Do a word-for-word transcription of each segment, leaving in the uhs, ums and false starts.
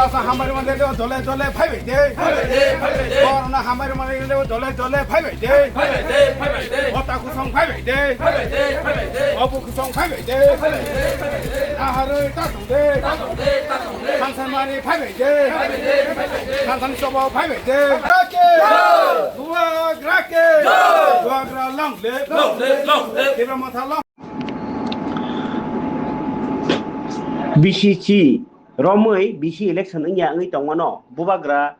Hamari mande dole dole phaibai de. Phaibai de, phaibai de. Corona hamari mande dole dole phaibai de. Phaibai de, phaibai de. Ota kusong phaibai de. Phaibai de, phaibai de. Obu kusong phaibai de. Phaibai de, phaibai de. Naharoi ta tong de. Ta tong de, ta tong de. Sansan mari phaibai de. Phaibai de, phaibai de. Sansan sobo phaibai de. Rake. Buak rake. Buak ra long le. Long le, long le. Tipra Motha long. B C C romwi B C election wngya wngwi tongmano, Bubagra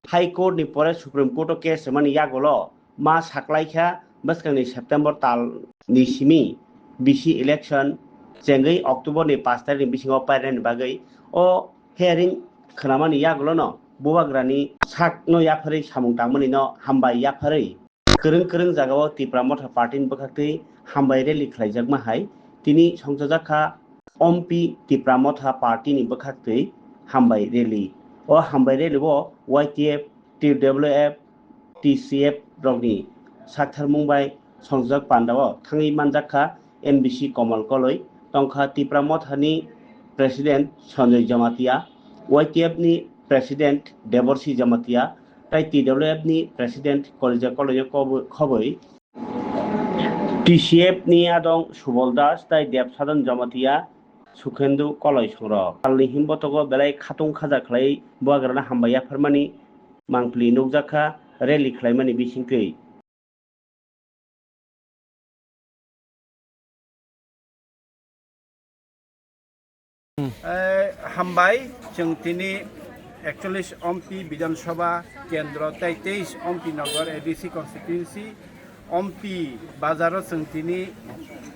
High Court ni pore Supreme Court o case rwmani yagulo ma saklaikha bwskangni September tal ni simi B C election chengwi October ni pash tarikh ni bisingo pairwnani bagwi o hearing khwnamani yagulono Bubagrani sakno yapharwi samung tangmani no hambai yapharwi kwrwng kwrwng jagao Tipra Motha Party ni bwkhaktwi hambai rally khlaijakma hai tini songchajak kha. Ompi Tipra Motha Party ni bwkhaktwi hambai rally. O hambai rally o Y T F, T W F, T C F rokni saktharmung bai songchajak pandao thangwi manjak kha N B C Komol Koloi, tongkha Tipra Motha ni President Sanjoy Jamatia, Y T F ni President Deborsi Jamatia, tai T W F ni President Kolija Koloi khoboi. T C F ni adong Subol Das tai Debsadon Jamatia, Sukhendu Koloi songrok. Talni himbotogo belai khatung khaja khlai Bubagrano hambai yapharmani mangpili nukjakha rally khlaimani bisingtwi. Eh, hambai, chwng tini ekchollish Ompi Bidhan Sabha Kendro tei teis Ompi Nagar A D C constituency Ompi bazaro chwng tini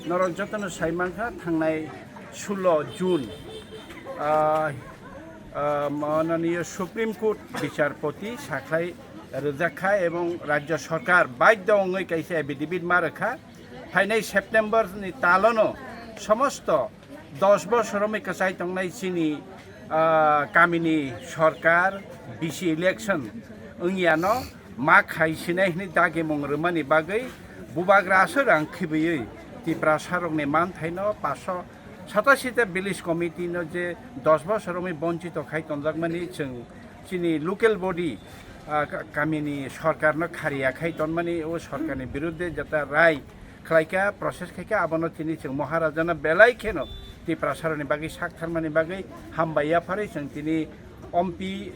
norok jotono sai mankha thangnai sullo June, ah, ah, mananiyo Supreme Court bicharpoti sakhlai rwjak kha ebong Rajya Sarkar baidhyo wngwi kaisa affidavit ma rwkha. Phainai September ni talono somosto dos bosor romwi kwchai tongnai chini, ah, kamini sarkar B C election wngyano ma khai sinai hwnwi dagimung rwmani bagwi Bubagra aswk rang khibiwi Tiprasarokni manthaino paso satasi ta village committee no je dos bosor romwi bonchito khai tonjakmani chwng chini local body, ah, ka-, kamini sorkarno khariya khai tonmani o sorkarni birudde jeta rai khlaikha, process khaikha, abono chini chwng Maharajano belai kheno Tiprasarokni bagwi saktharmani bagwi hambai yapharwi chwng tini Ompi,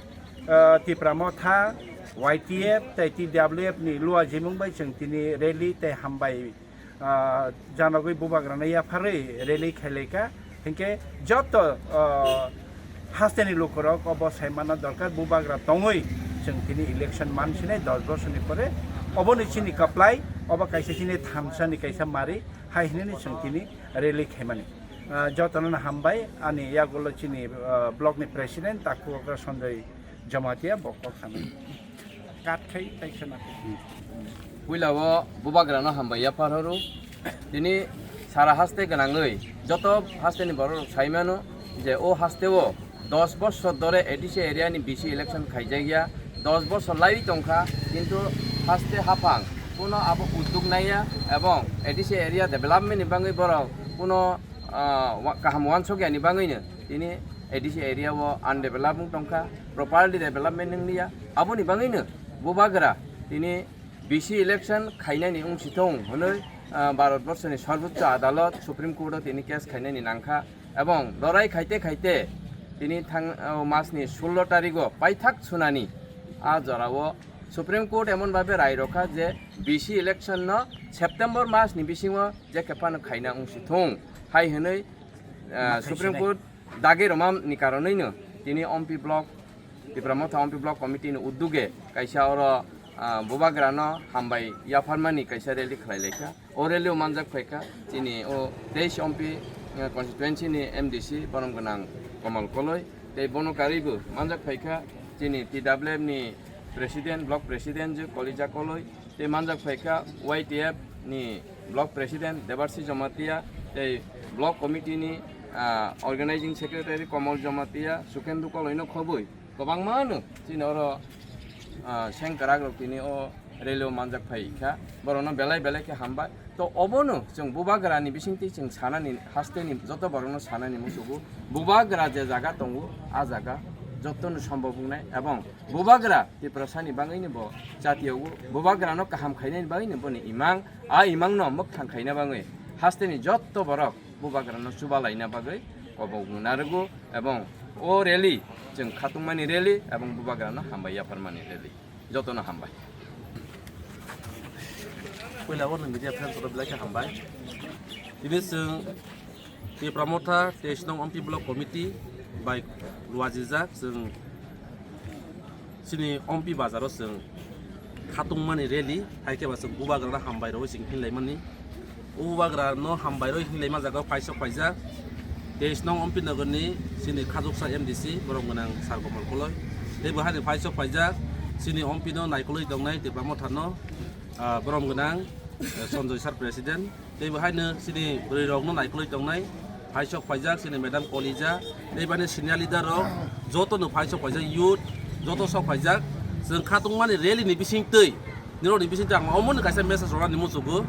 ah, Tipra Motha, Y T F tei T W F ni luajimung bai chwng tini rally tei hambai ah, janagwi Bubagrano yapharwi rally khailaikha, hinkhe joto, ah, hasteni lukurok obo saimano dorkar, Bubagra tongwi chwng tini election mansinai dos bosorni pore, oboni chini kaplai, obo kaisa chini thamsani kaisa mari, hai hinwi chwng tini rally khaimani. Ah, jotono hambai, ani yagulo chini, ah, block ni president Taku Okra Sanjoy Jamatia bo kok sanai. Kat khai tai khna. Puila o Bubagrano hambai yaphar horo. Tini sara haste gwnangwi joto hasteni borok rok saimano je o haste o dos bosor dore A D C area ni B C election khaijakya, dos bosor laiwi tongkha, kintu haste haphang kuno abo udduk naiya ebong A D C area development ni bagwi borok kuno, ah, wa-, kaham wansokya ni bagwino tini A D C area o undeveloped wng tongkha, properly development wng liya. Aboni bagwino Bubagra tini B C election khainani wng sithung hwnwi, ah, Bharat Borshoni Sarbochcho Adalot, Supreme Court o tini case khainani nangkha. Ebong dorai khaite khaite tini thang, ah, masni sullo tarigo paithak sunani a jorao Supreme Court emon babe rai rokha je B C election no September masni bisingo je khe phano khaina wng sithung hai hwnwi, ah, Supreme Court dagi romani karonwino tini Ompi block, Tipra Motha Ompi block committee ni udduge kaisa oro, ah, Bubagrano hambai yapharmani kaisa rally khlai laikha. O rally o manjak phaikha chini o teis Ompi, ah, constituency ni M D C borom gwnang Komal Koloi, tei bono karwibo manjak phaikha chini T W F ni president, block president je Kolija Koloi, tei manjak phaikha Y T F ni block president Debarsi Jamatia, tei block committee ni, ah, organizing secretary Komol Jamatia, Sukhendu Koloino khobwi kwbangma no chini oro, ah, sengkwrak rok tini o rally o manjak phai kha, borokno belai belai khe hambai. To obono chwng Bubagrani bisingtwi chwng sanani, hasteni joto borokno sanani muchungo, Bubagra je jaga tongo, a jaga jotono sombok wngnai, ebong bubagra Tiprasani bagwino bo chatiyago, bubagrano kaham khainani bagwino boni imang, a imangno mwkhang khaina bagwi hasteni jotto borok bubagrano chubalaina bagwi kobok narwgo, ebong o rally chwng khatungmani rally ebong bubagrano hambai yapharmani rally. Jotono hambai. Puila o media friends rok belai khe hambai. Tini chwng Tipra Motha teis nong Ompi Block Committee bai luajijak chwng chini Ompi bazaro chwng khatungmani rally, hai khe ba chwng bubagrano hambai rwui chwng hinlaimani. O bubagrano hambai rwui hinlaima jaga o phaisok phaijak teis nong Ompi Nogorni chini khajoksa M D C borom gwnang Sar Komol Koloi. Tei bo haino phaisok phaijak chini Ompi no naikolwi tongnai Tipra Motha no, ah, borom gwnang, eh, Sanjoy Sar President. Tei bo haino chini bwrwi rok no naikolwi tongnai phaisok phaijak chini Madam Kolija. Tei bani senior leader rok joto no phaisok phaijak, youth joto sok phaijak. Chwng khatungmani rally ni bisingtwi Nirokni bisingtwi ang omoni kaisa message rwnani muchungo.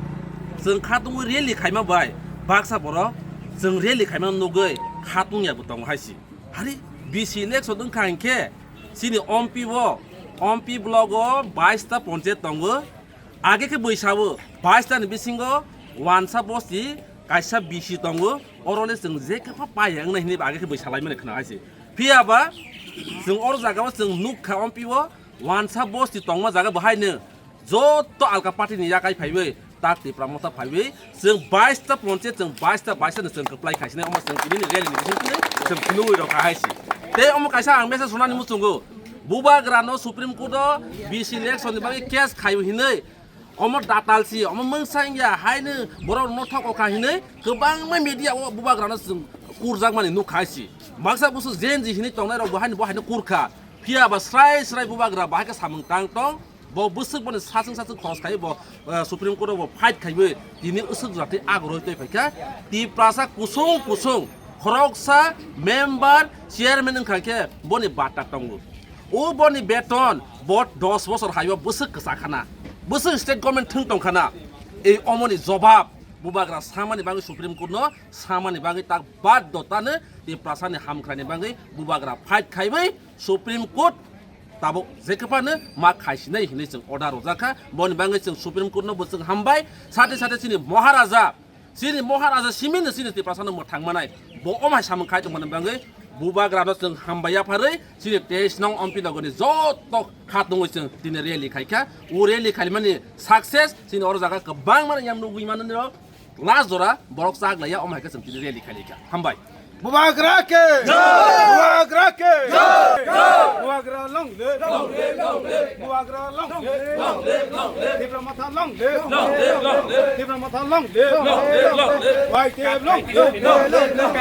Chwng khatungwi rally khaima bai baksa borok chwng rally khaima nugwi khatung ya bo tongo hai si. Hari B C election wngkha hinkhe chini Ompi o, Ompi block o bais ta ponchayat tongo. Age khe bwisa o bais ta ni bisingo wansa bosti kaisa B C tongo. Oro le chwng je khe pha paiya wngnai hinwi age khe bwisa laimani khna hai si. Phiya ba chwng oro jaga o chwng nukha Ompi o wansa bosti tongma jaga bo haino. Joto alka party ni yakai phaiwi tak Tipra Motha phaiwi chwng bais ta ponchayat, chwng bais ta, bais ta no chwng kwplai khaisinai, omo chwng tini ni rally ni bisingtwi chwng phunugwi rokha hai si. Tei omo kaisa ang message rwnani muchungo, bubagra no Supreme Court o B C election ni bagwi case khaio hinwi, omo datal si, omo mungsa wngya haino borok no thok okha hinwi kwbangma media o bubagra no chwng kurjakmani nukha hai si. Baksa busu Gen Z hinwi tongnai rok bo haino bo haino kurkha. Phiya ba srai srai bubagra bahai khe samung tang tong. Bo bwswk boni sachwng sachwng khorok khai bo, eh, Supreme Court o bo fight khaiwi tini usuk jora tei agoroi tei phaikha. Tiprasa kusung kusung khoroksa member, chairman wngkha khe boni bata tongo. O boni beton bo dos bosor haio bwswk kwchak khana. Bwswk state government thwng tong khana. Ei omoni jobab bubagra samani bagwi Supreme Court no samani bagwi tak baddhota no Tiprasa ni hamkrai ni bagwi bubagra fight khaiwi Supreme Court tabuk jekhe phano ma khaisinai hinwi chwng order rwjakha. Boni bagwi chwng Supreme Court no bo chwng hambai. Sate sate chini Maharaja, chini Maharaja simi no chini Tiprasa no mwthang manai. Bo omhai samung khai tongmani bagwi bubagra no chwng hambai yapharwi chini teis nong Ompi Nogor ni joto khatungwi chwng tini rally khaikha. O rally khaimani success chini oro jaga kwbangma yang nugwi mano nirok. Last jora borok chak laiya, omo hai khe chwng tini rally khai laikha. Hambai. Bubagra ke! Jai! Bubagra ke! Jai! Bubagra long live! Long live, long live! Bubagra long live! Long live, long live! Tipra Motha long live! Long live, long live! Tipra Motha long live! Long live, long live! Y T F long live! Long live, long live!